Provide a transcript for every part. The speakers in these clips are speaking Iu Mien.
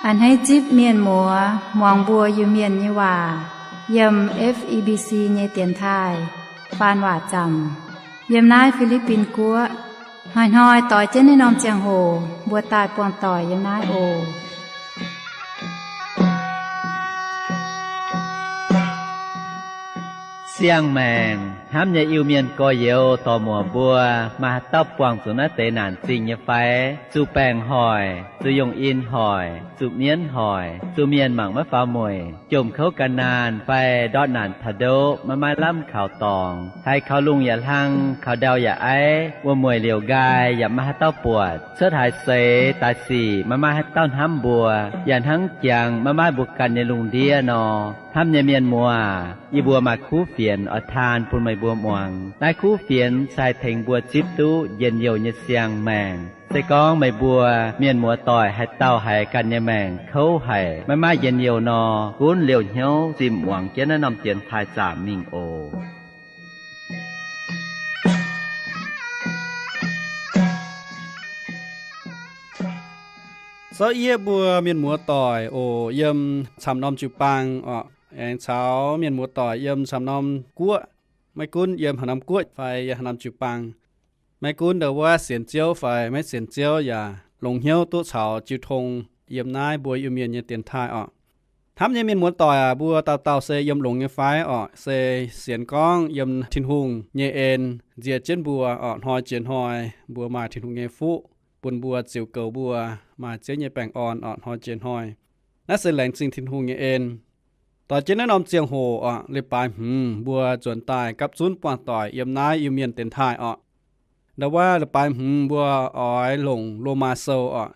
A'hneiv zipv mienh muoz muangx mbuo Iu-Mienh nyei waac yiem F E B C nyei dienx taaih faan waac zaamc yiem naaiv Fi^li^bin Guoqv. Hnoi-hnoi doix jienv naaiv norm ziangh hoc mbuo daaih buangh doic yiem naaiv oc. Siang-maengc hnamv nyei Iu-Mienh gorx-youz dorc-muoc mbuo, maaih haaix dauh buangh zuqc naaiv deix naanc zingh nyei fai? Zuqc baengc hoic, zuqc yongh in hoic, zuqc mienv hoic, zuqc mienh mangc maiv faaux mueic, jomc kouv gan naanh fai ndortv naanc taux ndoqv maiv maaih lamh kaux dorngx, haiz kaux lungh yaac hlang, kaux ndau yaac aiv, wuom-mueic liouc nqaai yaac maiv maaih haaix dauh buatc, cuotv haaix seix daaih sic maiv maaih haaix dauh hnamv mbuo, yaac hnangv jangx maiv maaih mbuo ganh nyei lungh ndiev nor. Hnamv nyei mienh muoz, yie mbuo maaih kuv fienx oix taan bun meih mbuo muangx. Naaiv kuv fienx se haih tengx mbuo zipv duqv njien-youh nyei siang-maengc. Se gorngv meih mbuo mienh muoz-doic haaix dauh haiz ganh nyei maengc kouv haic, maiv maaih njien-youh nor, gunv liouh hnyouv zimh muangx jienv naaiv norm dienx taaih zaamc mingh oc. Zorqv yie mbuo mienh muoz-doic oc, yiem camv norm jiu-baang oc, aengx caux mienh muoz-doic yiem camv norm guoqv, maiv gunv yiem haaix norm guoqv fai yiem haaix norm jiu-baang, maiv gunv ndau wuov sienx Ziouv fai maiv sienx Ziouv yaac longx hnyouv duqv caux jiu tong yiem naaiv mbuo Iu-Mienh nyei dienx taaih oc. Hnamv nyei mienh muoz-doic aac, mbuo dauh dauh se yiem longx nyei fai oc? Se sienx gorngv yiem Tin-Hungh nyei en nziex jienv mbuo oc, hnoi jiex hnoi mbuo maaih Tin-Hungh nyei fuqv bun mbuo ziux goux mbuo, maaih Ziouv nyei baengh orn oc, hnoi jiex hnoi. Naaiv se laengz zingh Tin-Hungh nyei en. Doix jienv naaiv norm ziangh hoc oc, leiz-baaix hmz mbuo nzuonx daaih gapv zunv buangh doic yiem naaiv Iu-Mienh dienx taaih oc. Ndau wuov leiz-baaix hmz mbuo oix longc Lomaa Sou oc,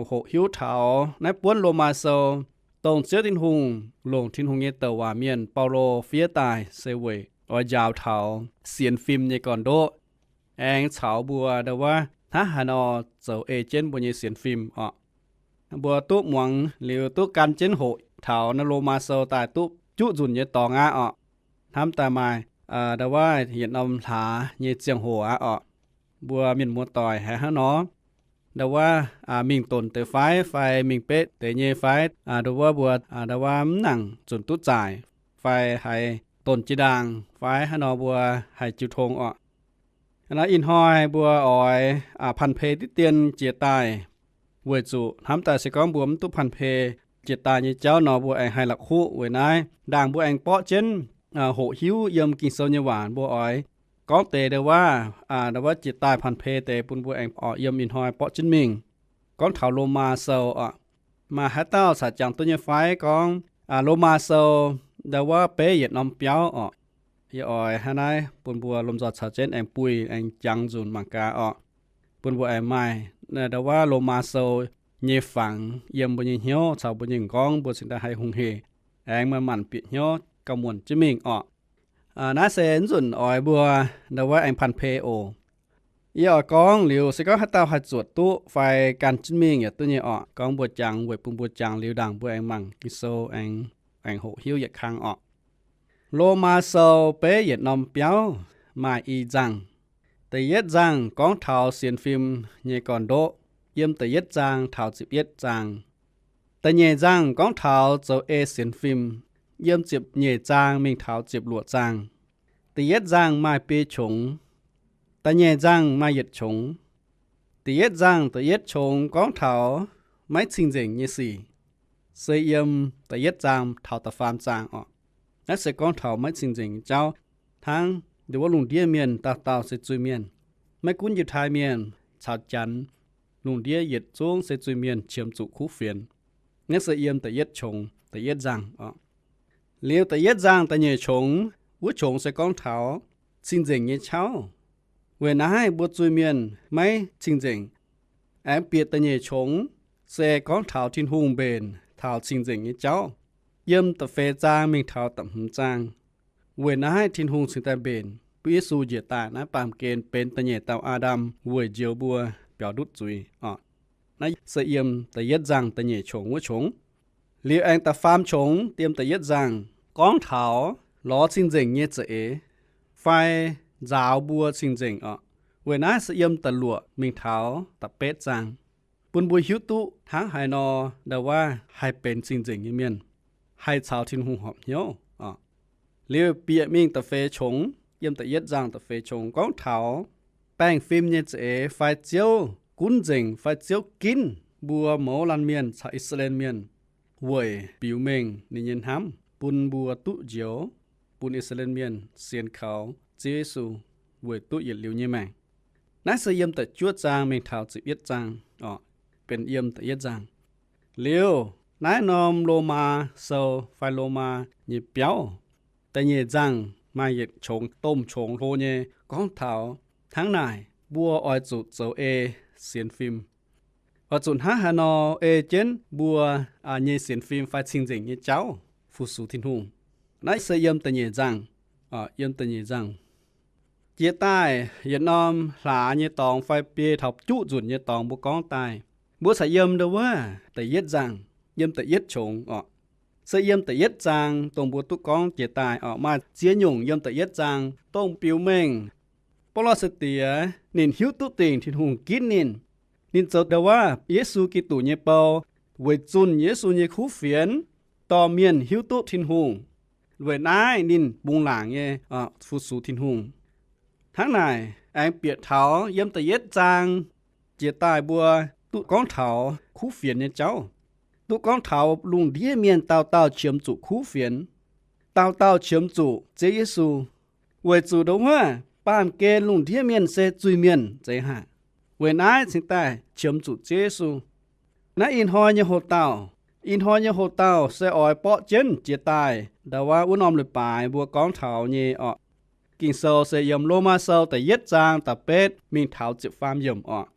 hoqc hiuv taux naaiv buonv Lomaa Sou, dongh Ziouv Tin-Hungh longc Tin-Hungh nyei douc waac mienh Baulo fiev daaih se weic oix njaaux taux sienx fim nyei gorn-ndoqv, aengx caux mbuo ndau wuov hnangv haaix nor zoux ei jienv mbuo nyei sienx fim oc. Mbuo duqv muangx liuz duqv gan jienv hoqc taux naaiv Lomaa Sou daaih duqv juqv nzunc nyei dorngx aqv oc. Hnamv daaih maaih ndau wuov yietc norm hlaax nyei ziangh hoc aqv oc. Mbuo mienh muoz-doic haiz hnangv nor, ndau wuov mingh donc deix fai, fai mingh betv deix nyei fai, ndau wuov mbuo ndau wuov mv nangc zunc duqv zaaic, fai haiz donc jiex ndaangc fai hnangv nor mbuo haih jiu tong oc. Ih hnoi mbuo oix ผันเพ diqv dien jiex daaih, weic zuqc hnamv daaih se gorngv mbuo mv duqv ผันเพ jiex daaih nyei jauv nor, mbuo aengx haih la'kuqv. Weic naaiv ndaangc mbuo aengx borqv jienv hoqc hiuv yiem Ging-Sou nyei waac, mbuo oix gorngv deix ndau wuov, ndau wuov jiex daaih ผันเพ deix bun mbuo aengx oix yiem ih hnoi borqv jienv mingh. Gorngv taux Lomaa Sou oc, maaih haaix dauh caux jangx duqv nyei fai gorngv Lomaa Sou ndau wuov beiv yietc norm biauv oc? Yie oix hnangv naaiv bun mbuo lomh nzoih caux jienv aengx buih aengx jangx nzunc mangc gaax oc, bun mbuo aengx maaih ndau wuov Lomaa Sou nyei fangx yiem mbuo nyei hnyouv caux mbuo nyei m'nqorngv, mbuo cingx daaih haih hungh hec, aengx maaih manc bieqc hnyouv gauh muonc jienv mingh oc. Naaiv se mv nzunc oix mbuo ndau wuov aengx ผันเพ oc. Yie oix gorngv liuz se gorngv haaix dauh haih zuotc duqv fai gan jienv mingh yaac duqv nyei oc. Gorngv mbuo jangx weic bun mbuo jangx liuz ndaangc mbuo aengx mangc Ging-Sou aengx, aengx hoqc hiuv yietc kang oc. Lomaa Sou beiv yietc norm biauv maaih i nzangh. Da'yietv nzangh gorngv taux sienx fim nyei gorn-ndoqv, yiem da'yietv zaang taux ziepc yietv zaang. Da'nyeic nzangh gorngv taux zoux ei sienx fim, yiem ziepc nyeic zaang mingh taux ziepc luoqc zaang. Da'yietv nzangh maaih biei qongx. Da'nyeic nzangh maaih yietc qongx. Da'yietv nzangh da'yietv qongx gorngv taux maiv cing-nzengc nyei sic, se yiem da'yietv zaang taux da'faam zaang oc. Naaiv se gorngv taux maiv cing-nzengc nyei jauv, hnangv ndau wuov lungh ndiev mienh dauh dauh se zuiz-mienh. Maiv gunv Yiutai Mienh caux Janx, lungh ndiev yietc zungv se zuiz-mienh qiemx zuqc kuv fienx. Naaiv se yiem da'yietv qongx, da'yietv nzangh oc. Liuz da'yietv nzangh da'nyeic qongx, wuov qongx se gorngv taux cing-nzengc nyei qauv. Weic naaiv mbuo zuiz-mienh maiv cing-nzengc. Aengx bieqc da'nyeic qongx se gorngv taux Tin-Hungh mbenc taux cing-nzengc nyei jauv, yiem da'feix zaang mingh taux da'hmz zaang. Weic naaiv Tin-Hungh cingx daaih mbenc bun Yesu njiec daaih naaiv baamh gen benx da'nyeic dauh Aa^ndam weic njoux mbuo biaux ndutv zuiz oc. Naaiv se yiem da'yietv nzangh da'nyeic qongx wuov qongx. Liuz aengx da'faam qongx yiem da'yietv nzangh gorngv taux lorz cing-nzengc nyei za'eix fai nzaaux mbuo cing-nzengc oc. Weic naaiv se yiem da'luoqc mingh taux da'betv zaang. bun mbuo hiuv duqv hnangv haaix nor nda'waav haih benx cing-nzengc nyei mienh, haih caux Tin-Hungh horpc hnyouv oc. Liuz bieqc mingh da'feix qongx, yiem da'yietv nzangh da'feix qongx gorngv taux baengh fim nyei za'eix fai Ziouv gunv nzengc fai Ziouv ginv mbuo mouz laanh mienh caux I^saa^laa^en Mienh weic biux mengh ninh nyei hnamv bun mbuo duqv njoux, bun I^saa^laa^en Mienh sienx kaux Ziouv Yesu weic duqv yietc liuz nyei maengc. Naaiv se yiem da'juov zaang mingh taux ziepc yietv zaang oc, benx yiem da'yietv nzangh. Liuz naaiv norm Lomaa Sou fai Lomaa nyei biauv da'nyeic nzangh maaih yietc qongx domh qongx hlo nyei gorngv taux hnangv naaic mbuo oix zuqc zoux ei sienx fim. Oix zuqc hnangv haaix nor ei jienv mbuo nyei sienx fim fai cing-nzengc nyei jauv fu-sux Tin-Hungh. Naaiv se yiem da'nyeic nzangh, yiem da'nyeic nzangh. Jiex daaih yietc norm hlaax nyei dorngx fai biei taux juqv nzunc nyei dorngx mbuo gorngv daaih, mbuo caux yiem nda'wuov da'yietv nzangh, yiem da'yietv qongx oc. Se yiem da'yietv zaang dongh mbuo duqv gorngv jiex daaih oc, maaih ziex nyungc yiem da'yietv zaang dongh biux mengh Baulo sai-diex ninh hiuv duqv dingc Tin-Hungh ginv ninh. Ninh zoux nda'wuov Yesu Giduc nyei bou weic zunh Yesu nyei kuv fienx dorh mienh hiuv duqv Tin-Hungh. Weic naaiv ninh bungx laangc nyei fu-sux Tin-Hungh. Hnangv naaic aengx bieqc taux yiem da'yietv zaang jiex daaih mbuo duqv gorngv taux kuv fienx nyei jauv, duqv gorngv taux lungh ndiev mienh dauh dauh qiemx zuqc kuv fienx, dauh dauh qiemx zuqc Ziouv Yesu. Weic zuqc nda'wuov baamh gen lungh ndiev mienh se zuiz-mienh zeiz haic. Weic naaiv cingx daaih qiemx zuqc Ziouv Yesu. Naaiv ih hnoi nyei hoc-dauh, ih hnoi nyei hoc-dauh se oix borqv jienv jiex daaih nda'wuov wuov norm leiz-baaix mbuo gorngv taux nyei oc. Ging-Sou se yiem Lomaa Sou da'yietv zaang da'betv mingh taux ziepc faam yiemc oc.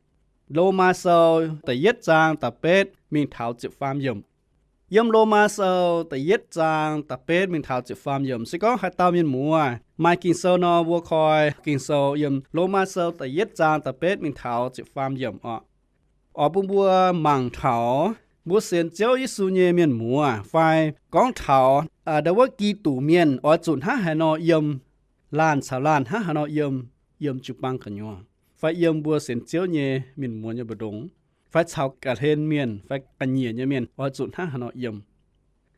Lomaa Sou da'yietv zaang da'betv mingh taux ziepc faam yiemc. Yiem Lomaa Sou da'yietv zaang da'betv mingh taux ziepc faam yiemc, se gorngv haaix dauh mienh muoz maaih Ging-Sou nor, mbuo koi Ging-Sou yiem Lomaa Sou da'yietv zaang da'betv mingh taux ziepc faam yiemc oc. Oix bun mbuo mangc taux mbuo sienx Ziouv Yesu nyei mienh muoz fai gorngv taux nda'wuov Giduc mienh oix zuqc hnangv haaix nor yiem, laanh caux laanh hnangv haaix nor yiem, yiem jiu-baang gu'nyuoz fai yiem mbuo sienx Ziouv nyei mienh muoz nyei mbu'ndongx fai caux ga'hlen mienh fai ga'nyiec nyei mienh oix zuqc hnangv haaix nor yiem.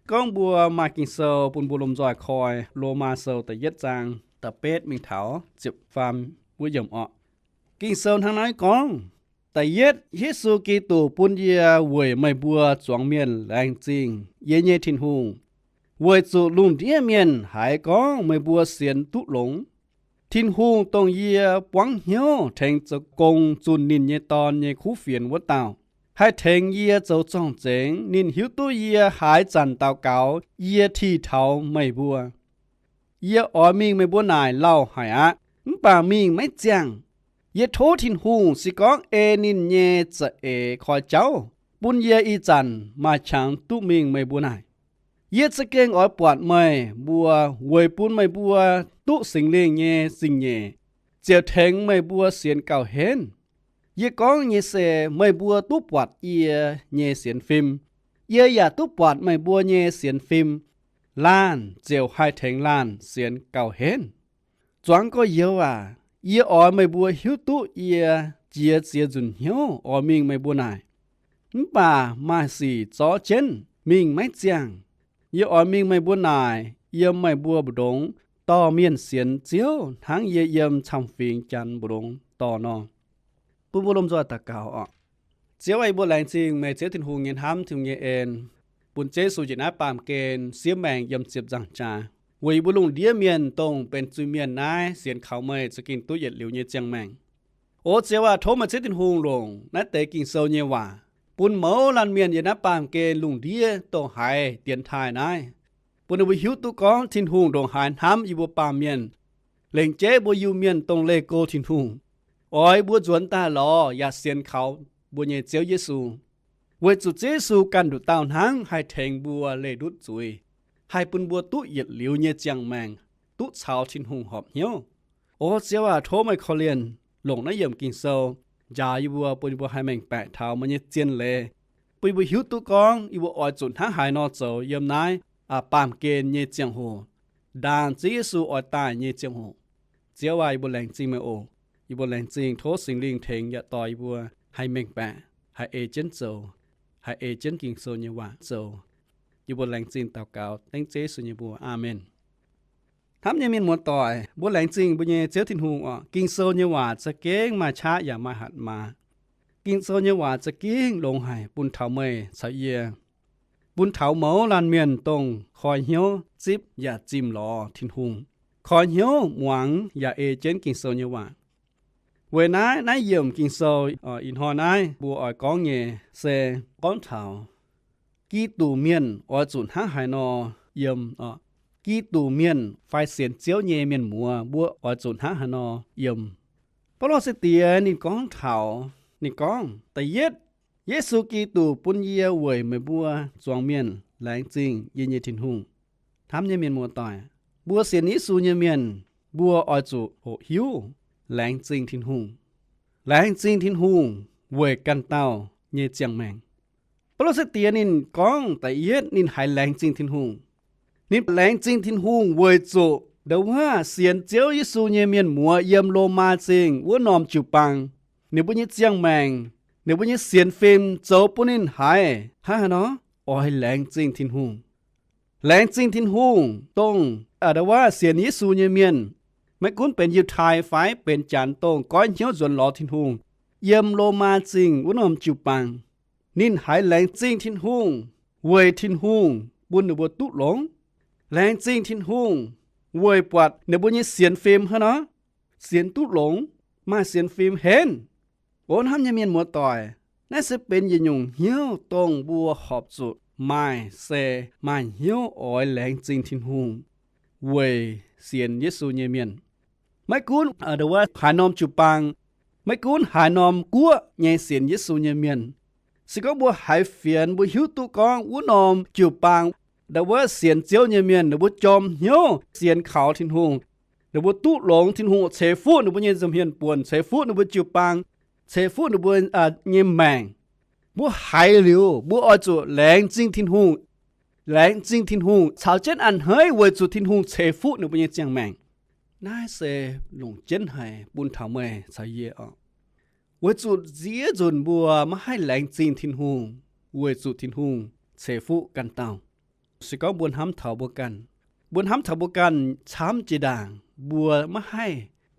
Gorngv mbuo maaih Ging-Sou bun mbuo lomh nzoih koi Lomaa Sou da'yietv zaang da'betv mingh taux ziepc faam wuov yiemc oc. Ging-Sou hnangv naaiv gorngv, Da'yietv, Yesu Giduc bun yie weic meih mbuo zuangx mienh laengz zingh yie nyei Tin-Hungh, weic zuqc lungh ndiev mienh haiz gorngv meih mbuo sienx duqv longx. Tin-Hungh, dongh yie buangv hnyouv tengx zoux gong zunh ninh nyei Dorn nyei kuv fienx wuov dauh, haih tengx yie zoux zorng-zengx. Ninh hiuv duqv yie haaix zanc daux gaux yie tih taux meih mbuo. Yie oix mingh meih mbuo naaic lauh haic aqv, mv baac mingh maiv ziangh. Yie tov Tin-Hungh, se gorngv ei ninh nyei za'eix koi jauv, bun yie ih zanc maaih qangx duqv mingh meih mbuo naaic. Yie za'gengh oix buatc meih mbuo weic bun meih mbuo duqv Singx Lingh nyei zingh nyeic, ziouc tengx meih mbuo sienx gauh henv. Yie gorngv nyei se meih mbuo duqv buatc yie nyei sienx fim. Yie yaac duqv buatc meih mbuo nyei sienx fim. Laanh ziouc haih tengx laanh sienx gauh henv. Zuangx gorx-youz aac, yie oix meih mbuo hiuv duqv yie jiex ziex nzunc hnyouv oix mingh meih mbuo naaic. Mv baac maaih sic zorv jienv mingh maiv ziangh. Yie oix mingh meih mbuo naaic yiem meih mbuo mbu'ndongx dorh mienh sienx Ziouv hnangv yie yiem camv-fingx Janx mbu'ndongx dorh nor. Bun mbuo lomh nzoih daux gaux oc. Ziouv aah, yie mbuo laengz zingh meih Ziouv Tin-Hungh nyei hnamv, Tin-Hungh nyei en, bun Ziouv Yesu njiec naaiv baamh gen siev maengc yiem ziepc nzaangc jaax, weic yie mbuo lungh ndiev mienh dongh benx zuiz-mienh naaiv sienx kaux meih za'gengh duqv yietc liuz nyei ziangh maengc. O Ziouv aah, tov meih Ziouv Tin-Hungh longc naaiv deix Ging-Sou nyei waac bun mouz laanh mienh yiem naaiv baamh gen lungh ndiev dongh haiz dienx taaih naaiv, bun ninh mbuo hiuv duqv gorngv Tin-Hungh ndongc haaix hnamv yie mbuo baamh mienh, lengc jeiv mbuo Iu-Mienh dongh leih go Tin-Hungh, oix mbuo nzuonx daaih lorz yaac sienx kaux mbuo nyei Ziouv Yesu. Weic zuqc Ziouv Yesu ganh nduqc dauh hnangv haih tengx mbuo leih ndutv zuiz, haih bun mbuo duqv yietc liuz nyei ziangh maengc, duqv caux Tin-Hungh horpc hnyouv. O Ziouv aah, tov meih korv-lienh longc naaiv yiemc Ging-Sou njaaux yie mbuo, bun yie mbuo haih mengh baeqc taux meih nyei zien leiz, bun yie mbuo hiuv duqv gorngv yie mbuo oix zuqc hnangv haaix nor zoux yiem naaiv baamh gen nyei ziangh hoc, ndaangc Ziouv Yesu oix daaih nyei ziangh hoc. Ziouv aah, yie mbuo laengz zingh meih oc. Yie mbuo laengz zingh tov Singx Lingh tengx yaac dorh yie mbuo haih mengh baeqc. haih ei jienv zoux, haih ei jienv Ging-Sou nyei waac zoux. Yie mbuo laengz zingh daux gaux dengv Ziouv Yesu nyei mbuox. Aamen. Hnamv nyei mienh muoz-doic, mbuo laengz zingh mbuo nyei Ziouv Tin-Hungh oc. Ging-Sou nyei waac za'gengh maaih qaqv yaac maaih hatc maaz. Ging-Sou nyei waac za'gengh longx haic bun taux meih caux yie, bun taux mouz laanh mienh dongh koi hnyouv zipv yaac zimh lorz Tin-Hungh, koi hnyouv muangx yaac ei jienv Ging-Sou nyei waac. Weic naaiv, naaiv yiemc Ging-Sou ih hnoi naaiv mbuo oix gorngv nyei se gorngv taux Giduc mienh oix zuqc hnangv haaix nor yiem. Giduc mienh fai sienx Ziouv nyei mienh muoz mbuo oix zuqc hnangv haaix nor yiem. Baulo sai-diex ninh gorngv taux, ninh gorngv, da'yietv, Yesu Giduc bun yie weic meih mbuo zuangx mienh laengz zingh yie nyei Tin-Hungh. Hnamv nyei mienh muoz-doic, mbuo sienx Yesu nyei mienh, mbuo oix zuqc hoqc hiuv laengz zingh Tin-Hungh. Laengz zingh Tin-Hungh weic ganh dauh nyei ziangh maengc. Baulo sai-diex ninh gorngv da'yietv ninh haiz laengz zingh Tin-Hungh. Ninh laengz zingh Tin-Hungh weic zuqc ndau wuov sienx Ziouv Yesu nyei mienh muoz yiem Lomaa Zingh wuov norm jiu-baang, ninh mbuo nyei ziangh maengc, ninh mbuo nyei sienx fim zoux bun ninh haiz hnangv haaix nor oix laengz zingh Tin-Hungh. Laengz zingh Tin-Hungh dongh ndau wuov sienx Yesu nyei mienh, maiv gunv benx Yiutai fai benx Janx dongh goiv hnyouv nzuonx lorz Tin-Hungh, yiem Lomaa Zingh wuov norm jiu-baang, ninh haiz laengz zingh Tin-Hungh weic Tin-Hungh bun ninh mbuo duqv longx. Laengz zingh Tin-Hungh weic buatc ninh mbuo nyei sienx fim hnangv nor, sienx duqv longx, maaih sienx fim henv. O hnamv nyei mienh muoz-doic, naaiv se benx yietc nyungc hnyouv dongh mbuo horpc zuqc maaih, se maaih hnyouv oix laengz zingh Tin-Hungh weic sienx Yesu nyei mienh. Maiv gunv ndau wuov haaix norm jiu-baang, maiv gunv haaix norm guoqv nyei sienx Yesu nyei mienh, se gorngv mbuo haiz fienx, mbuo hiuv duqv gorngv wuov norm jiu-baang, ndau wuov sienx Ziouv nyei mienh ninh mbuo jorm hnyouv sienx kaux Tin-Hungh, ninh mbuo duqv longx, Tin-Hungh ceix fuqv ninh mbuo nyei nza'hmien buonc, ceix fuqv ninh mbuo jiu-baang, ceix fuqv ninh mbuo nyei maengc. Mbuo haiz liuz, mbuo oix zuqc laengz zingh Tin-Hungh. Laengz zingh Tin-Hungh caux jienv a'hneiv weic zuqc Tin-Hungh ceix fuqv ninh mbuo nyei ziangh maengc. Naaiv se longc jienv haic bun taux meih caux yie oc. Weic zuqc ziex nzunc mbuo maiv haih laengz zingh Tin-Hungh weic zuqc Tin-Hungh ceix fuqv ganh dauh. Se gorngv mbuo hnamv taux mbuo ganh, mbuo hnamv taux mbuo ganh camv jiex ndaangc, mbuo maiv haih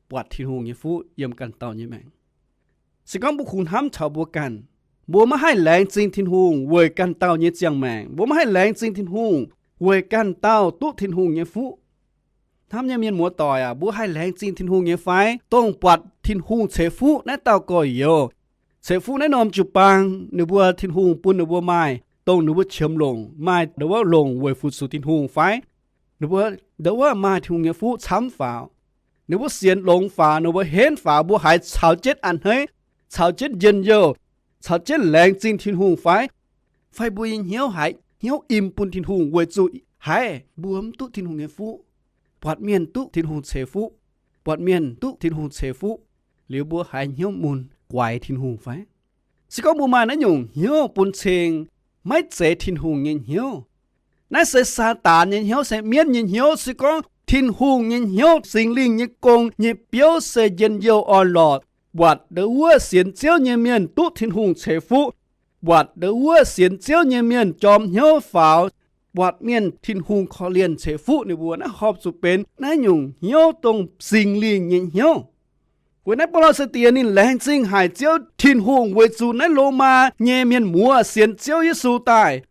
buatc Tin-Hungh nyei fuqv yiem ganh dauh nyei maengc. Se gorngv mbuo kungx hnamv taux mbuo ganh, mbuo maiv haih laengz zingh Tin-Hungh weic ganh dauh nyei ziangh maengc, mbuo maiv haih laengz zingh Tin-Hungh weic ganh dauh duqv Tin-Hungh nyei fuqv. Hnamv nyei mienh muoz-doic aac, mbuo haih laengz zingh Tin-Hungh nyei fai dongh buatc Tin-Hungh ceix fuqv naaiv dauh gorx-youz, ceix fuqv naaiv norm jiu-baang, ninh mbuo Tin-Hungh bun ninh mbuo maaih dongh ninh mbuo qiemx longc, maaih ndau wuov longc weic fu-sux Tin-Hungh fai ninh mbuo ndau wuov maaih Tin-Hungh nyei fuqv camv faaux, ninh mbuo sienx longx faaux, ninh mbuo henv faaux, mbuo haiz caux jienv a'hneiv, caux jienv njien-youh, caux jienv laengz zingh Tin-Hungh fai? Fai mbuo nyei hnyouv haiz hnyouv im bun Tin-Hungh weic zuqc haiz mbuo mv duqv Tin-Hungh nyei fuqv, buatc mienh duqv Tin-Hungh ceix fuqv, buatc mienh duqv Tin-Hungh ceix fuqv, liuz mbuo haiz hnyouv mun guaix Tin-Hungh fai? Se gorngv mbuo maaih naaiv nyungc hnyouv bun cing, maiv zeiz Tin-Hungh nyei hnyouv. Naaiv se Saadaan nyei hnyouv, se mienv nyei hnyouv. Se gorngv Tin-Hungh nyei hnyouv, Singx Lingh nyei gong nyei biouv se njien-youh orn-lorqc, buatc ndau wuov sienx Ziouv nyei mienh duqv Tin-Hungh ceix fuqv, buatc ndau wuov sienx Ziouv nyei mienh jorm hnyouv faaux, buatc mienh Tin-Hungh korv-lienh ceix fuqv ninh mbuo. Naaiv horpc zuqc benx naaiv nyungc hnyouv dongh Singx Lingh nyei hnyouv. Weic naaiv Baulo sai-diex ninh laengz zingh haic Ziouv Tin-Hungh weic zuqc naaiv Lomaa nyei mienh muoz sienx Ziouv Yesu daaih.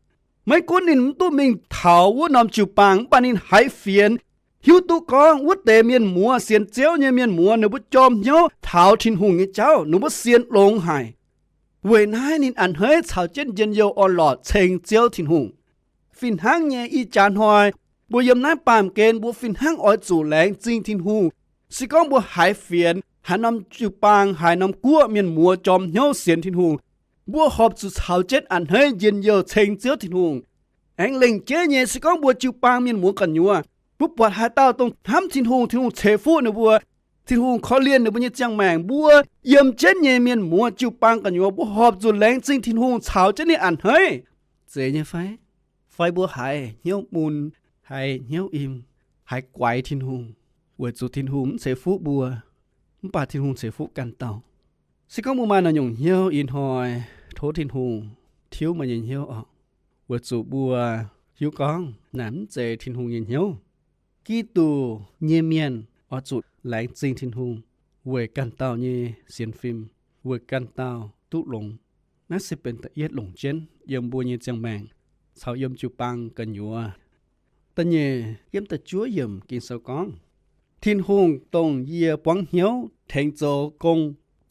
Maiv gunv ninh mv duqv mingh taux wuov norm jiu-baang, mv baac ninh haiz fienx, hiuv duqv gorngv wuov deix mienh muoz, sienx Ziouv nyei mienh muoz, ninh mbuo jorm hnyouv taux Tin-Hungh nyei jauv, ninh mbuo sienx longx haic. Weic naaiv ninh a'hneiv caux jienv njien-youh orn-lorqc ceng Ziouv Tin-Hungh. Fih hnangv nyei, ih jaax hnoi mbuo yiem naaiv baamh gen mbuo fih hnangv oix zuqc laengz zingh Tin-Hungh. Se gorngv mbuo haiz fienx, haaix norm jiu-baang, haaix norm guoqv mienh muoz jorm hnyouv sienx Tin-Hungh, mbuo horpc zuqc caux jienv a'hneiv njien-youh ceng Ziouv Tin-Hungh. Aengx lengc jeiv nyei, se gorngv mbuo jiu-baang mienh muoz gu'nyuoz, mbuo buatc haaix dauh dongh hnamv Tin-Hungh, Tin-Hungh ceix fuqv ninh mbuo, Tin-Hungh korv-lienh ninh mbuo nyei ziangh maengc, mbuo yiem jienv nyei mienh muoz jiu-baang gu'nyuoz, mbuo horpc zuqc laengz zingh Tin-Hungh caux jienv ninh a'hneiv. Zeiz nyei fai? Fai mbuo haiz hnyouv mun, haiz hnyouv im, haiz guaix Tin-Hungh, weic zuqc Tin-Hungh mv ceix fuqv mbuo, mv baac Tin-Hungh ceix fuqv ganh dauh. Se gorngv mbuo maaih naaiv nyungc hnyouv ih hnoi, tov Tin-Hungh tiuv meih nyei hnyouv oc. Weic zuqc mbuo hiuv gorngv naaic mv zeiz Tin-Hungh nyei hnyouv. Giduc nyei mienh oix zuqc laengz zingh Tin-Hungh weic ganh dauh nyei sienx fim, weic ganh dauh duqv longx. Naaiv se benx da'yietv longc jienv yiem mbuo nyei ziangh maengc caux yiem jiu-baang gu'nyuoz. Da'nyeic yiem da'juov yiemc Ging-Sou gorngv, Tin-Hungh dongh yie buangv hnyouv tengx zoux gong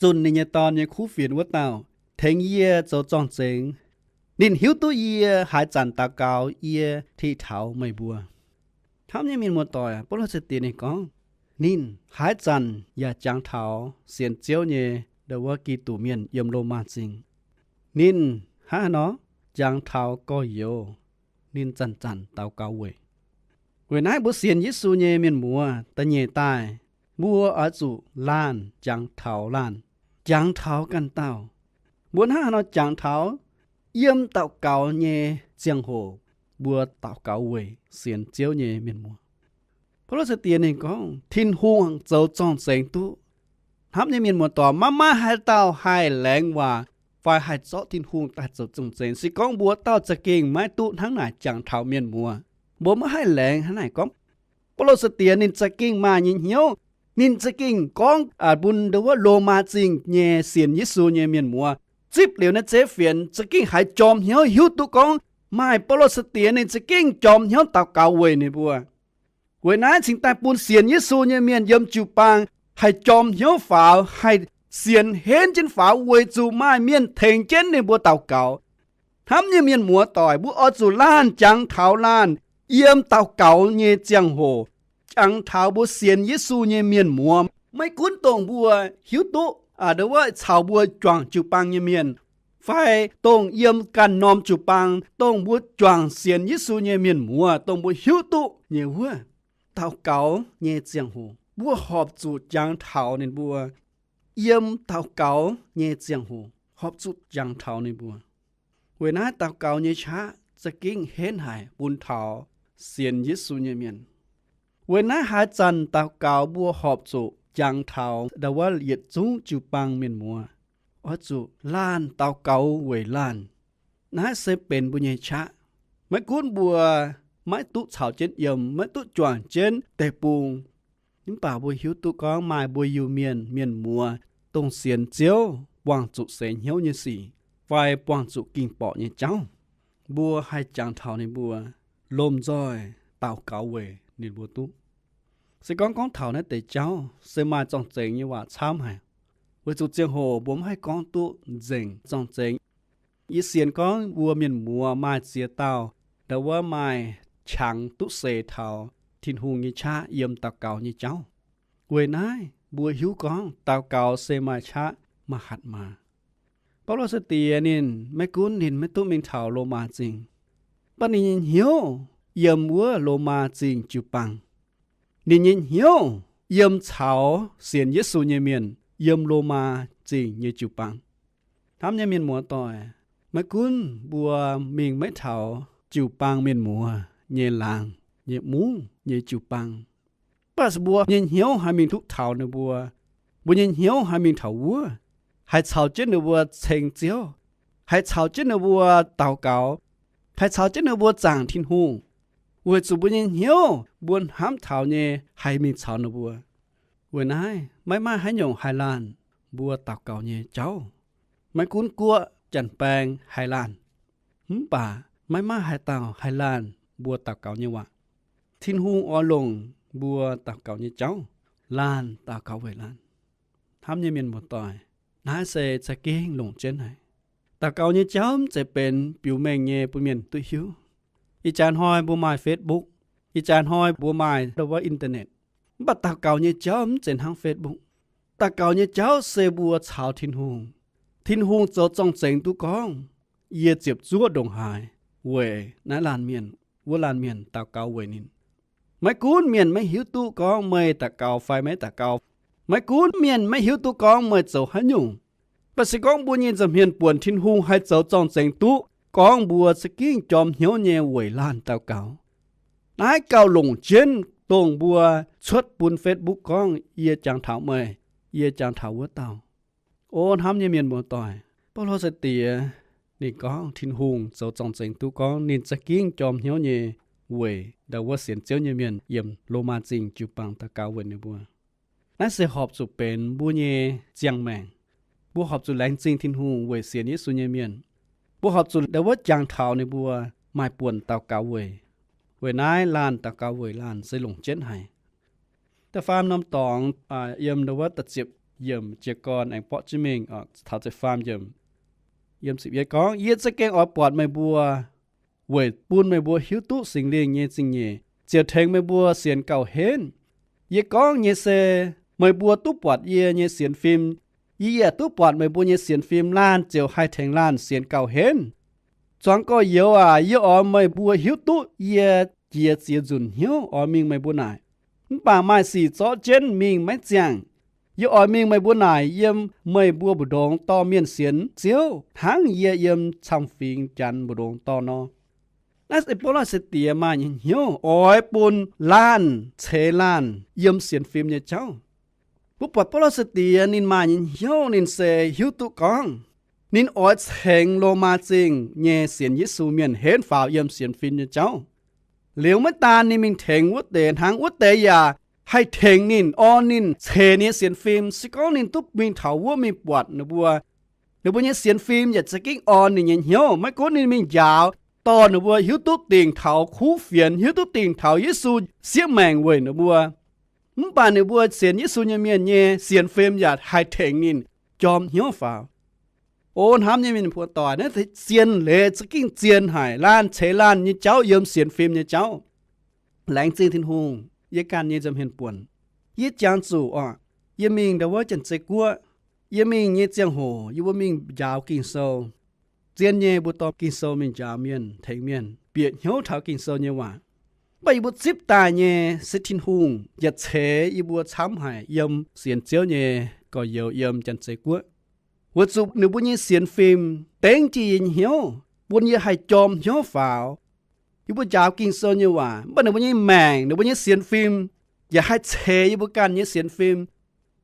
zunh ninh nyei Dorn nyei kuv fienx wuov dauh, tengx yie zoux zorng-zengx. Ninh hiuv duqv yie haaix zanc daux gaux yie ti taux meih mbuo. Hnamv nyei mienh muoz-doic, Baulo sai-diex ninh gorngv, ninh haaix zanc yaac jangx taux sienx Ziouv nyei ndo wuov Giduc mienh yiem Lomaa Zingh. Ninh hnangv haaix nor jangx taux gorx-youz, ninh zanc-zanc daux gaux weic. Weic naaiv mbuo sienx Yesu nyei mienh muoz da'nyeic daaih, mbuo oix zuqc laanh jangx taux laanh, jangx taux ganh dauh. Mbuo hnangv haaix nor jangx taux? Yiem daux gaux nyei ziangh hoc mbuo daux gaux weic sienx Ziouv nyei mienh muoz. Baulo sai-diex ninh gorngv Tin-Hungh zoux zorng-zengx duqv. Hnamv nyei mienh muoz-doic, maiv maaih haaix dauh haih laengz waac fai haih zorqv Tin-Hungh daaih zoux zorng-zengx. Se gorngv mbuo dauh za'gengh maiv duqv hnangv naaic jangx taux mienh muoz, mbuo maiv haih laengz hnangv naaic gorngv. Baulo sai-diex ninh za'gengh maaih nyei hnyouv, ninh za'gengh gorngv bun ndo wuov Lomaa Zingh nyei sienx Yesu nyei mienh muoz zipv liuz naaiv zeiv fienx za'gengh haiz jorm hnyouv hiuv duqv gorngv maaih Baulo sai-diex ninh za'gengh jorm hnyouv daux gaux weic ninh mbuo. Weic naaiv cingx daaih bun sienx Yesu nyei mienh yiem jiu-baang haih jorm hnyouv faaux, haih sienx henv jienv faaux weic zuqc maaih mienh tengx jienv ninh mbuo daux gaux. Hnamv nyei mienh muoz-doic, mbuo oix zuqc laanh jangx taux laanh yiem daux gaux nyei ziangh hoc jangx taux mbuo sienx Yesu nyei mienh muoz. Maiv gunv dongh mbuo hiuv duqv ndo wuov caux mbuo juangc jiu-baang nyei mienh, fai dongh yiem ganh norm jiu-baang dongh mbuo juangc sienx Yesu nyei mienh muoz dongh mbuo hiuv duqv nyei wuov, daux gaux nyei ziangh hoc mbuo horpc zuqc jangx taux ninh mbuo. Yiem daux gaux nyei ziangh hoc horpc zuqc jangx taux ninh mbuo. Weic naaiv daux gaux nyei qaqv za'gengh henv haic bun taux sienx Yesu nyei mienh. Weic naaiv haaix zanc daux gaux mbuo horpc zuqc jangx taux ndo wuov yietc zungv jiu-baang mienh muoz, oix zuqc laanh daux gaux weic laanh. Naaiv se benx mbuo nyei qaqv. Maiv gunv mbuo maiv duqv caux jienv yiem, maiv duqv juangc jienv deic-bung, mv baac mbuo hiuv duqv gorngv maaih mbuo Iu-Mienh mienh muoz dongh sienx Ziouv buangh zuqc seix hnyouv nyei sic fai buangh zuqc ging-borqc nyei jauv, mbuo haih jangx taux ninh mbuo, lomh nzoih daux gaux weic ninh mbuo duqv. Se gorngv gorngv taux naaiv deix jauv se maaih zorng-zengx nyei waac camv haic, weic zuqc ziangh hoc mbuo maiv haih gorngv duqv nzengc zorng-zengx. Yie sienx gorngv mbuo mienh muoz maaih ziex dauh ndo wuov maaih qangx duqv seix taux Tin-Hungh nyei qaqv yiem daux gaux nyei jauv. Weic naaiv mbuo hiuv gorngv daux gaux se maaih qaqv maaih hatc maaz. Baulo sai-diex ninh maiv gunv ninh maiv duqv mingh taux Lomaa Zingh, mv baac ninh nyei hnyouv yiem wuov Lomaa Zingh jiu-baang. Ninh nyei hnyouv yiem caux sienx Yesu nyei mienh yiem Lomaa Zingh nyei jiu-baang. Hnamv nyei mienh muoz-doic, maiv gunv mbuo mingh maiv taux jiu-baang mienh muoz nyei laangz, nyei mungv, nyei jiu-baang, mv baac mbuo nyei hnyouv haih mingh duqv taux ninh mbuo. Mbuo nyei hnyouv haih mingh taux wuov, haih caux jienv ninh mbuo ceng Ziouv, haih caux jienv ninh mbuo daux gaux, haih caux jienv ninh mbuo zaangc Tin-Hungh, weic zuqc mbuo nyei hnyouv mbuo hnamv taux nyei haih mingh caux ninh mbuo. Weic naaiv maiv maaih haaix nyungc haih laanh mbuo daux gaux nyei jauv. Maiv gunv guoqv janx-baeng haih laanh, mv baac maiv maaih haaix dauh haih laanh mbuo daux gaux nyei waac. Tin-Hungh oix longc mbuo daux gaux nyei jauv, laanh daux gaux weic laanh. Hnamv nyei mienh muoz-doic, naaiv se za'gengh longc jienv haic. Daux gaux nyei jauv mv zeiz benx biux mengh nyei bun mienh duqv hiuv. Ih jaax hnoi mbuo maaih Facebook, ih jaax hnoi mbuo maaih ndo wuov internet. Mv baac daux gaux nyei jauv mv zeiz hnangv Facebook. Daux gaux nyei jauv se mbuo caux Tin-Hungh. Tin-Hungh zoux zorng-zengx duqv gorngv, yie ziepc zuoqv ndongc haaix weic naaiv laanh mienh, wuov laanh mienh daux gaux weic ninh. Maiv gunv mienh maiv hiuv duqv gorngv meih daux gaux fai maiv daux gaux, maiv gunv mienh maiv hiuv duqv gorngv meih zoux haaix nyungc, mv baac se gorngv mbuo nyei nza'hmien buonc Tin-Hungh haih zoux zorng-zengx duqv gorngv mbuo za'gengh jorm hnyouv nyei weic laanh daux gaux. Naaiv gauh longc jienv dongh mbuo cuotv bun Facebook gorngv yie jangx taux meih, yie jangx taux wuov dauh. O hnamv nyei mienh muoz-doic, Baulo sai-diex Ninh gorngv Tin-Hungh zoux zorng-zengx duqv gorngv ninh za'gengh jorm hnyouv nyei weic ndau wuov sienx Ziouv nyei mienh yiem Lomaa Zingh jiu-baang daux gaux weic ninh mbuo. Naaiv se horpc zuqc benx mbuo nyei ziangh maengc. Mbuo horpc zuqc laengz zingh Tin-Hungh weic sienx Yesu nyei mienh. Mbuo horpc zuqc ndau wuov jangx taux ninh mbuo maaih buonc daux gaux weic. Weic naaiv laanh daux gaux weic laanh se longc jienv haic. Da'faam norm dorngx, yiem ndau wuov da'ziepc yiemc jiez gorn aengx borqv jienv mingh taux da'faam yiemc. Yiem ziepc yietv gorngv, Yie za'gengh oix buatc meih mbuo weic bun meih mbuo hiuv duqv Singx Lingh nyei zingh nyeic ziouc tengx meih mbuo sienx gauh henv. Yie gorngv nyei se meih mbuo duqv buatc yie nyei sienx fim. Yie yaac duqv buatc meih mbuo nyei sienx fim. Laanh ziouc haih tengx laanh sienx gauh henv. Zuangx gorx-youz aac, yie oix meih mbuo hiuv duqv yie jiex ziex nzunc hnyouv oix mingh meih mbuo naaic. Mv baac maaih sic zorqv jienv mingh maiv ziangh. Yie oix mingh meih mbuo naaic yiem meih mbuo mbu'ndongx dorh mienh sienx Ziouv hnangv yie yiem camv-fingx Janx mbu'ndongx dorh nor. Naaiv se Baulo sai-diex maaih nyei hnyouv oix bun laanh ceix laanh yiem sienx fim nyei jauv. Mbuo buatc Baulo sai-diex ninh maaih nyei hnyouv ninh se hiuv duqv gorngv ninh oix cengx Lomaa Zingh nyei sienx Yesu mienh henv faaux yiem sienx fim nyei jauv. Liuz maiv daan ninh mingh tengx wuov deix hnangv, wuov deix yaac haih tengx ninh, orn ninh, ceix ninh nyei sienx fim. Se gorngv ninh duqv mingh taux wuov mingh buatc ninh mbuo, ninh mbuo nyei sienx fim yaac za'gengh orn ninh nyei hnyouv. Maiv gunv ninh mingh njaaux, dorh ninh mbuo hiuv duqv dingc taux kuv fienx, hiuv duqv dingc taux Yesu siev maengc weic ninh mbuo. Mv baac ninh mbuo sienx Yesu nyei mienh nyei sienx fim yaac haih tengx ninh jorm hnyouv faaux. O hnamv nyei mienh muoz-doic, naaiv zien leiz za'gengh zien haic, laanh ceix laanh nyei jauv yiem sienx fim nyei jauv. Laengz zingh Tin-Hungh, yie ganh nyei nza'hmien buonc. Yie jangx zuqc oc, yie mingh ndau wuov Janx-Zei Guoqv, yie mingh nyei ziangh hoc yie mbuo mingh njaaux Ging-Sou. Zien nyei mbuo dorh Ging-Sou mingh njaaux mienh, tengx mienh bieqc hnyouv taux Ging-Sou nyei waac. Mv baac yie mbuo zipv daaih nyei se Tin-Hungh yaac ceix yie mbuo camv haic yiem sienx Ziouv nyei gorx-youz yiem Janx-Zei Guoqv. Weic zuqc ninh mbuo nyei sienx fim dengv jienv yie nyei hnyouv, bun yie haih jorm hnyouv faaux. Yie mbuo njaaux Ging-Sou nyei waac, mv baac ninh mbuo nyei maengc, ninh mbuo nyei sienx fim yaac haih ceix yie mbuo ganh nyei sienx fim,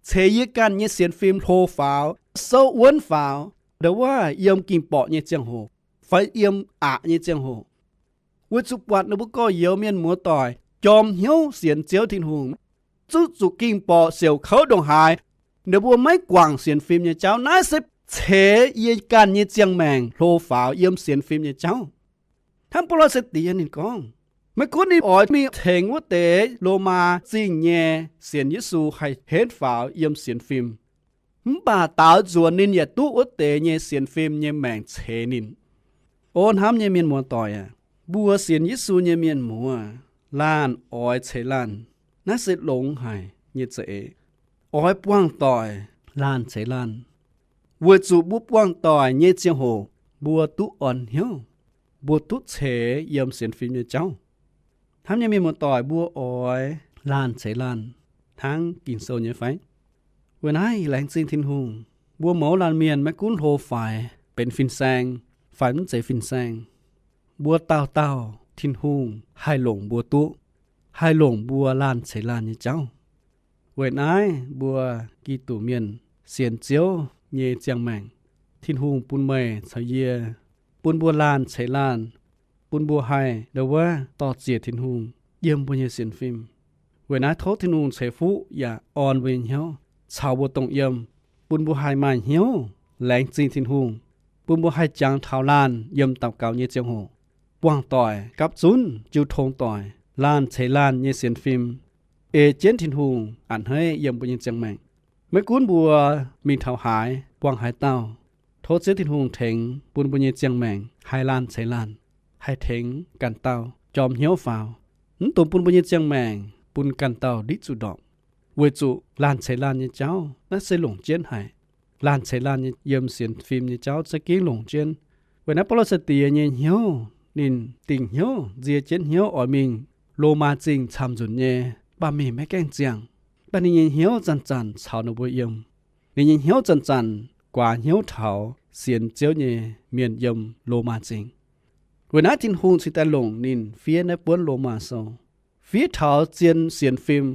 ceix yie ganh nyei sienx fim hlo faaux, souv wuonv faaux, ndau wuov yiem ging-borqc nyei ziangh hoc fai yiem aqc nyei ziangh hoc. Weic zuqc buatc ninh mbuo gorx-youz mienh muoz-doic jorm hnyouv sienx Ziouv Tin-Hungh, zuqv zuqc ging-borqc siouc kouv ndongc haaix, ninh mbuo maiv guangc sienx fim nyei jauv. Naaiv se ceix yie ganh nyei ziangh maengc hlo faaux yiem sienx fim nyei jauv. Hnangv Baulo sai-diex ninh gorngv, maiv gunv ninh oix mingh tengx wuov deix Lomaa Zingh nyei sienx Yesu haih henv faaux yiem sienx fim, mv baac daaux nzuonx ninh yaac duqv wuov deix nyei sienx fim nyei maengc ceix ninh. O hnamv nyei mienh muoz-doic aac, mbuo sienx Yesu nyei mienh muoz, laanh oix ceix laanh, naaiv se longx haic nyei za'eix. Oix buangh doic laanh ceix laanh, weic zuqc mbuo buangh doic nyei ziangh hoc mbuo duqv orn hnyouv, mbuo duqv ceix yiem sienx fim nyei jauv. Hnamv nyei mienh muoz-doic, mbuo oix laanh ceix laanh hnangv Ging-Sou nyei fai? Weic naaiv laengz zingh Tin-Hungh, mbuo mouz laanh mienh maiv gunv hlo faix, benx fin-saeng fai mv zeiz fin-saeng, mbuo dauh dauh Tin-Hungh haih longc mbuo duqv, haih longc mbuo laanh ceix laanh nyei jauv. Weic naaiv mbuo Giduc mienh sienx Ziouv nyei ziangh maengc, Tin-Hungh bun meih caux yie, bun mbuo laanh ceix laanh, bun mbuo haih ndau wuov dorh ziec Tin-Hungh yiem mbuo nyei sienx fim. Weic naaiv tov Tin-Hungh ceix fuqv yaac orn mbuo nyei hnyouv caux mbuo dongh yiem, bun mbuo haih maaih hnyouv laengz zingh Tin-Hungh, bun mbuo haih jangx taux laanh yiem daux gaux nyei ziangh hoc buangh doic gapv zunv jiu tong doic laanh ceix laanh nyei sienx fim, ei jienv Tin-Hungh a'hneiv yiem mbuo nyei ziangh maengc. Maiv gunv mbuo mingh taux haaix, buangh haaix dauh, tov Ziouv Tin-Hungh tengx bun mbuo nyei ziangh maengc haih laanh ceix laanh, haih tengx ganh dauh jorm hnyouv faaux. Mv dungx bun mbuo nyei ziangh maengc bun ganh dauh nditv zuqc ndorpc, weic zuqc laanh ceix laanh nyei jauv naaiv se longc jienv haic. Laanh ceix laanh nyei yiem sienx fim nyei jauv za'gengh longc jienv. Weic naaiv Baulo sai-diex nyei hnyouv, ninh dingc hnyouv, nzie jienv hnyouv oix mingh Lomaa Zingh camv-nzunc nyei, mv baac mingh maiv gaengh ziangh. Mv baac ninh nyei hnyouv zanc-zanc caux ninh mbuo yiem. Ninh nyei hnyouv zanc-zanc guaax hnyouv taux sienx Ziouv nyei mienh yiem Lomaa Zingh. Weic naaiv Tin-Hungh cingx daaih longc ninh fiev naaiv buonv Lomaa Sou, fiev taux zien sienx fim,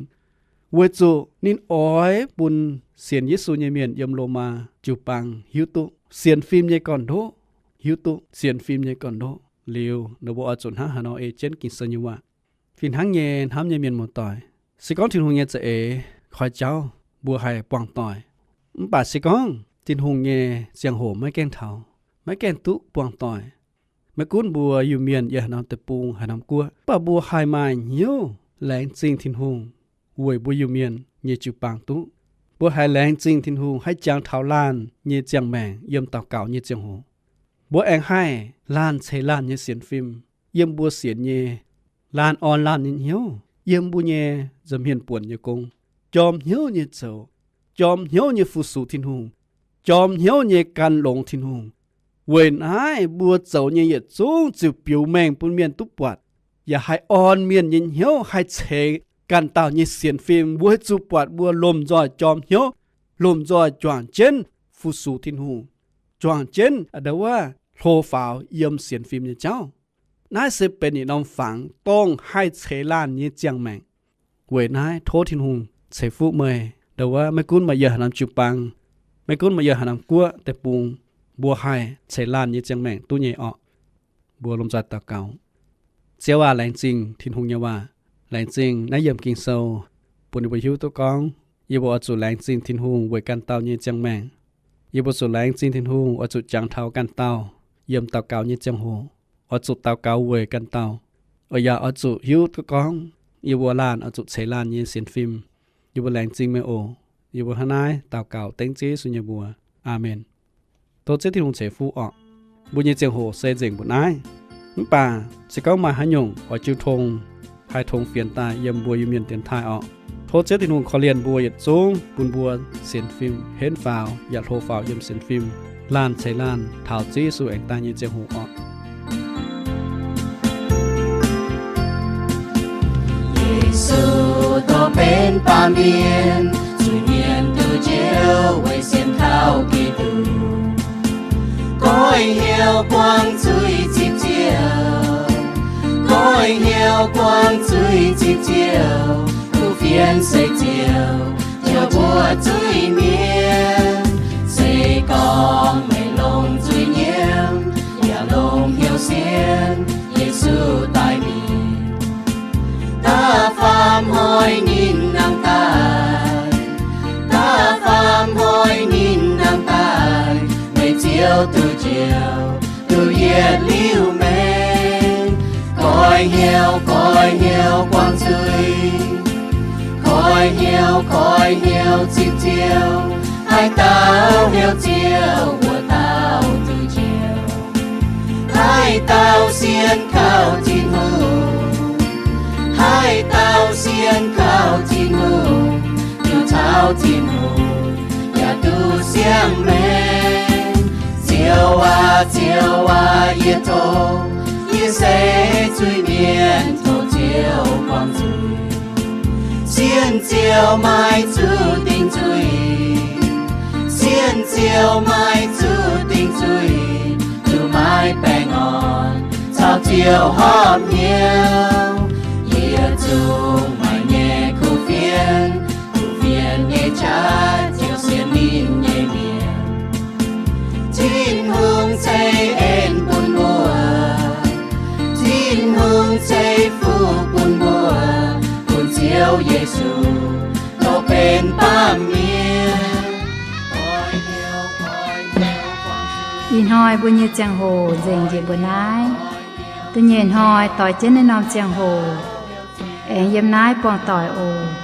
weic zuqc ninh oix bun sienx Yesu nyei mienh yiem Lomaa jiu-baang hiuv duqv sienx fim nyei gorn-ndoqv, hiuv duqv sienx fim nyei gorn-ndoqv liuz, ninh mbuo oix zuqc hnangv haaix nor ei jienv Ging-Sou nyei waac. Fih hnangv nyei, hnamv nyei mienh muoz-doic, se gorngv Tin-Hungh nyei za'eix koi jauv mbuo haih buangh doic. Mv baac se gorngv Tin-Hungh nyei ziangh hoc maiv gaengh taux, maiv gaengh duqv buangh doic, maiv gunv mbuo Iu-Mienh yiem haaix norm deic-bung, haaix norm guoqv, mv baac mbuo haih maaih hnyouv laengz zingh Tin-Hungh weic mbuo Iu-Mienh nyei jiu-baang duqv. Mbuo haih laengz zingh Tin-Hungh haih jangx taux laanh nyei ziangh maengc yiem daux gaux nyei ziangh hoc. Mbuo aengx haih laanh ceix laanh nyei sienx fim yiem mbuo sienx nyei, laanh orn laanh nyei hnyouv yiem mbuo nyei nza'hmien buonc nyei gong, jorm hnyouv nyei zoux, jorm hnyouv nyei fu-sux Tin-Hungh, jorm hnyouv nyei gan longx Tin-Hungh. Weic naaiv mbuo zoux nyei yietc zungv ziouc biux mengh bun mienh duqv buatc, yaac haih orn mienh nyei hnyouv haih ceix ganh dauh nyei sienx fim. Mbuo haih zuqc buatc mbuo lomh nzoih jorm hnyouv, lomh nzoih juangc jienv fu-sux Tin-Hungh, juangc jienv a'ndau wuov hlo faaux yiem sienx fim nyei jauv. Naaiv se benx yietc norm fangx dongh haih ceix laanh nyei ziangh maengc. Weic naaiv tov Tin-Hungh ceix fuqv meih, ndo wuov maiv gunv meih yiem haaix norm jiu-baang, maiv gunv meih yiem haaix norm guoqv deic-bung, mbuo haih ceix laanh nyei ziangh maengc duqv nyei orqc. Mbuo lomh nzoih daux gaux. Ziouv aac, laengz zingh Tin-Hungh nyei waac. Laengz zingh naaiv yiemc Ging-Sou bun yie mbuo hiuv duqv gorngv yie mbuo oix zuqc laengz zingh Tin-Hungh weic ganh dauh nyei ziangh maengc. Yie mbuo zuqc laengz zingh Tin-Hungh oix zuqc jangx taux ganh dauh yiem daux gaux nyei ziangh hoc, oix zuqc daux gaux weic ganh dauh, oix yaac oix zuqc hiuv duqv gorngv yie mbuo laanh oix zuqc ceix laanh nyei sienx fim. Yie mbuo laengz zingh meih oc. Yie mbuo hnangv naaiv daux gaux dengv Ziouv Yesu nyei mbuox. Aamen. Tov Ziouv Tin-Hungh ceix fuqv orqc. Mbuo nyei ziangh hoc se nzengc mbuo naaiv. Mv baac se gorngv maaih haaix nyungc oix jiu tong, haih tongx fienx daaih yiem mbuo Iu-Mienh dienx taaih orqc. Tov Ziouv Tin-Hungh korv-lienh mbuo yietc zungv bun mbuo sienx fim henv faaux yaac hlo faaux yiem sienx fim, laanh ceix laanh taux Ziouv Yesu aengx daaih nyei ziangh hoc orqc. Yesu dongh benx baamh mienh, zuiz mienh duqv njoux weic sienx kaux Giduc. Goiv hnyouv buangv zuiz zipv Ziouv, goiv hnyouv buangv zuiz zipv Ziouv, kuv fienx se Ziouv, Ziouv mbuo zuiz mienh. Se gorngv meih longc zuiz nyiemv, yaac longc hnyouv sienx, Yesu daaih mingh. Da'faam hnoi ninh nangh daaih, da'faam hnoi ninh nangh daaih, meih Ziouv duqv njoux, duqv yietc liuz maengx. Goiv hnyouv, goiv hnyouv buangv zuiz, goiv hnyouv, goiv hnyouv zipv Ziouv, haaix dauh hnyouv Ziouv, wuov dauh duqv njoux. Haaix dauh sienx kaux Tin-Hungh, haaix dauh sienx kaux Tin-Hungh, duqv caux Tin-Hungh, yaac duqv siang-maengc. Ziouv aac, Ziouv aac, yie tov, yie se zuiz-mienh, tov Ziouv buangh zuiz. Sienx Ziouv maiv zuqc dingc zuiz, sienx Ziouv maiv zuqc dingc zuiz, zuqc maiv baengh orn, caux Ziouv horpc hnyouv. Yietc zungv maaih nyei kuv fienx, kuv fienx nyei qaqv ziouc sienx ninh nyei mienh. Tin-Hungh ceix en bun mbuo, Tin-Hungh ceix fuqv bun mbuo, bun Ziouv Yesu dongh benx baamh mienh. Ih hnoi mbuo nyei ziangh hoc nzengc njiec mbuo naaiv. Da'nyeic hnoi doix jienv naaiv norm ziangh hoc aengx yiem naaiv buangh doic oc.